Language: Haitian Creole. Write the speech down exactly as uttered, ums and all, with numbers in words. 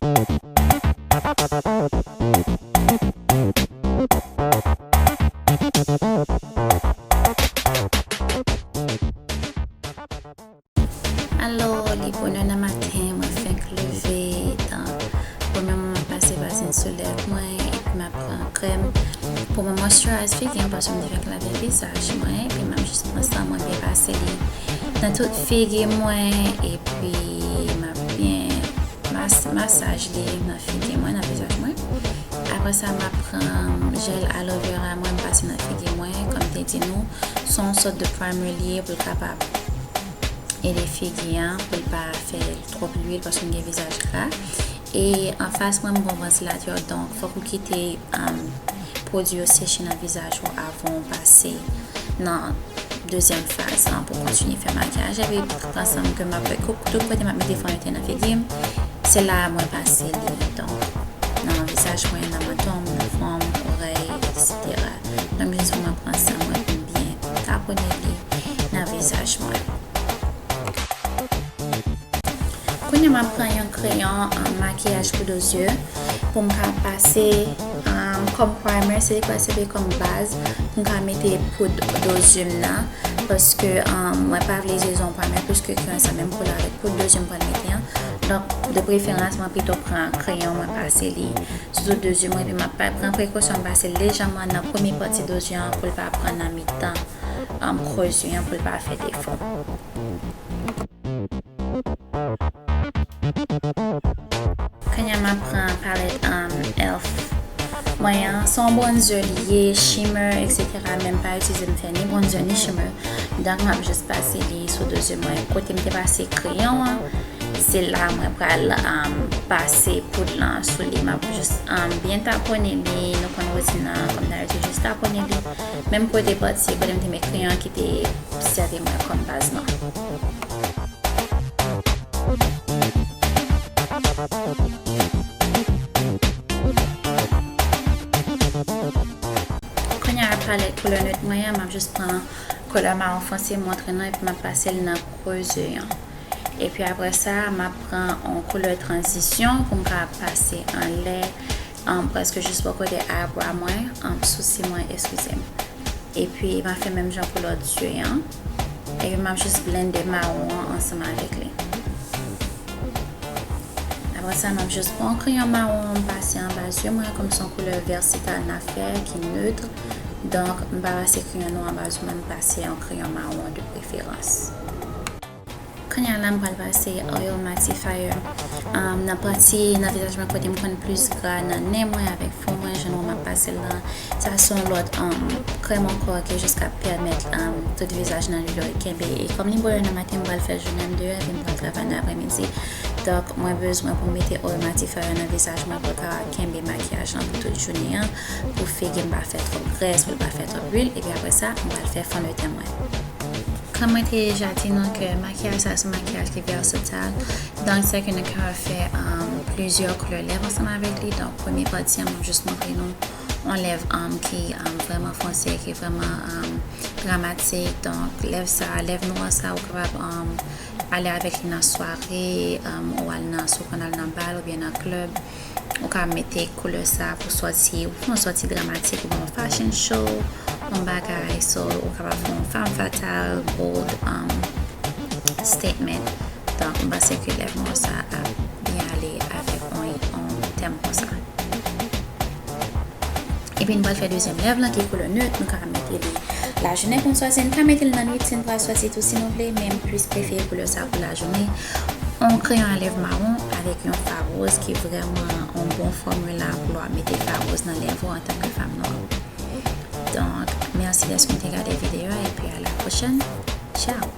Alò, li bonè nan maten, mwen fenk leve, donk, premyèman, mwen pase bazen solè mwen, epi mwen pran krèm pou mwen moisturize figi m, paske mwen te fenk lave vizaj mwen, epi mwen jis pran sa, mwen byen pase li nan tout figi mwen, epi mwen byen mas-, masaj li nan figi mwen, nan vizaj mwen. Apre sa, mwen pran jèl aloe vera mwen, mwen pase nan figi mwen, kòm te di nou, se yon sòt de primer li ye pou l kapab ede figi an pou l pa fè twòp lwil paske m gen vizaj gra. E anfas mwen, m gen yon vantilatè, donk fòk ou kite, um, pwodui yo seche nan vizaj ou avan w pase nan dezyèm faz lan pou kontinye fè makiyaj. Epi, pandan ke m ap fè kou-, tout kote m ap mete fon de ten nan figi m, se la a mwen pase li. Donk, nan vizaj mwen, nan manton m, nan fwon m, orèy, etsetera. Donk, m jis vrèman pran san mwen pou m byen tapone li nan vizaj mwen. Kounye a, m ap pran yon kreyon, um, makiyaj pou do zye pou m ka pase, um, kòm primer, se li k pral sèvi kòm baz pou m ka mete poud do zye m nan, paske, um, mwen pa vle itilize yon primer plis ke kreyon sa menm koulè avèk poud do zye m pral mete an. Donk, de preferans, mwen pito pran kreyon, mwen pase li sou tout do zye mwen, epi m ap pa-, pran prekosyon, m pase l lejèman nan premye pati do zye an pou l pa pran nan mitan, um, krè zye an, pou l pa fè defo. Kounye a, m ap pran palèt, um, elf mwen an. Se yon bronzer li ye, shimmer, etsetera. Men m pa itilize, m fè ni bronzer ni shimmer. Donk, m ap jis pase li sou do zye mwen. Kote m te pase kreyon an, se la mwen pral, um, pase poud lan sou li. M ap jis, um, byen tapone li. Nou konn wotin nan, kòm dabitid, jis tapone li. Menm kote pati, kote m te met kreyon an ki te sèvi mwen kòm baz lan. Kounye a, palèt koulè net mwen an, m ap jis pran koulè mawon fonse m montre nou, epi m ap pase l nan krè zye an. Epi apre sa, m ap pran yon koulè tranzisyon pou m ka pase anlè, um, prèske jis bò kote eyebrow mwen, um, sousi mwen, eskize m. Epi, m ap fè menm jan pou lòt zye an. Epi, m ap jis blende mawon an ansanm avèk li. Apre sa, m ap jis pran yon kreyon mawon, m pase anba zye mwen, kòm se yon koulè vèsital n ap fè, ki net. Donk, m pa pase kreyon nwa anba zye mwen, m pase yon kreyon mawon de preferans. Kounye a la, m pral pase oil mattifier, um, nan pati nan vizaj mwen kote m konn plis gra nan nen mwen avèk fwon mwen, jan nou wè m ap pase l lan. Sa se yon lòt, um, krèm ankò ki jis ka pèmèt, um, tout vizaj nan lwil yo kenbe. E kòm li bonè nan maten, m pral fè jounen m deyò, epi m pral travay nan aprèmidi. Donk, mwen bezwen pou m mete oil mattifier nan vizaj mwen pou l kapab kenbe makiyaj lan pou tout jounen an, pou figi m pa fè twòp grès, pou l pa fè twòp lwil, epi apre sa, m pral fè fon de ten mwen. Kòm mwen te deja di nou ke makiyaj sa se yon makiyaj ki vèsatayl, donk sèke nou kapab fè, um, plizyè koulè lèv ansanm avèk li. Donk, premye pati an, m ap jis montre nou yon lèv, um, ki, um, vrèman fonse, ki vrèman, um, dramatik. Donk, lèv sa, lèv nwa sa, ou kapab, um, ale avèk li nan sware, um, ou al nan, si w konn al nan bal oubyen nan klèb. Ou ka mete koulè sa pou sòti, ou fè yon sòti dramatik, oubyen yon fashion show, yon bagay. So, ou kapab fè yon femme fatale, bold, um, statement. Donk, m panse ke lèv nwa sa ap byen ale avèk yon, yon tèm konsa. Epi, nou pral fè dezyèm lèv lan, ki koulè net. Nou ka mete li lajounen pou n sòti. Nou ka mete li nan nwit si n pral sòti tou, si nou vle, men m plis prefere koulè sa pou lajounen. Yon kreyon a lèv mawon avèk yon fard woz ki vrèman yon bon fòmila pou w ap mete fard woz nan lèv ou antanke fanm nwa. Donk, mèsi dèske w te gade videyo a, epi a la pwochèn. Tchao!